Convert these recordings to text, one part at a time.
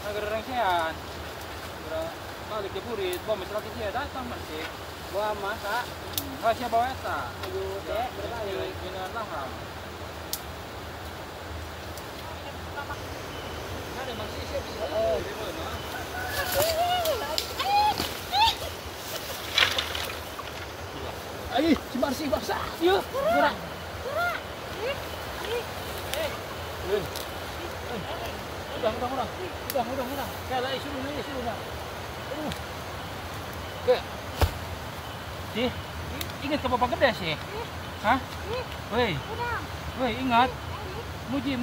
Negara rengsean. Balik ke burit, bom lagi dia datang masih. Bawa masa. Oh, siapa bawa eta? Ayo, dek, berbalik. Ginian lah. Ada masih siap bisa. Oh, di mana? Ayo, si Marsi baksa. Yuk, gerak. Gerak. Udah. Udah. Kayak lagi suruh nih, suruh nah. Aduh. Oke. Sih, ingat ke Bapak Gede sih? Hah? Woi. Woi, ingat. Muji.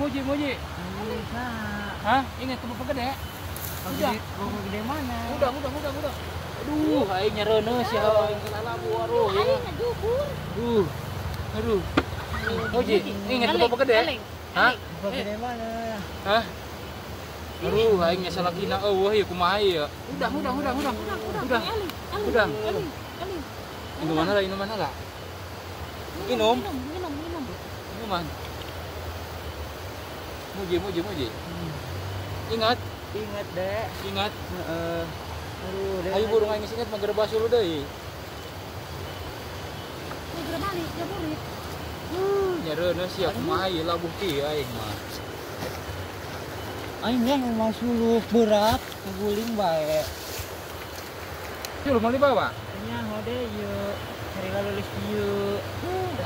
Hah? Ingat ke Bapak Gede? Udah. Bapak Gede mana? Udah. Aduh, aing nyereuneuh sih aing kena labu aduh. Aing ngejubur. Aduh. Muji, ingat ke Bapak Gede? Hah? Bapak Gede mana? Hah? Aduh, aing nya salakina eueuh ieu kumaha ieu. Udah. Udah. Minuman lah. Minum. Minuman. Muji. Ingat. Ingat, Dek. Ingat. Heeh. Aduh, Dek. Ayo burung aing ingat manggerebah sulu deui. Geura balik, ya burit. Nyereuneuh sia kumaha ieu labuh kieu aing mah. Aing yang mau suluk berat, guling bae. Suluk mau dibawa? Nya hode ieu, cari lalulis ieu.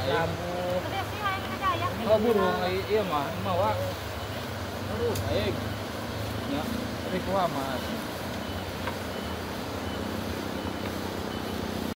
Labuh. Oh burung ieu mah mawa. Aduh, aing. Nya, tapi kumaha mah.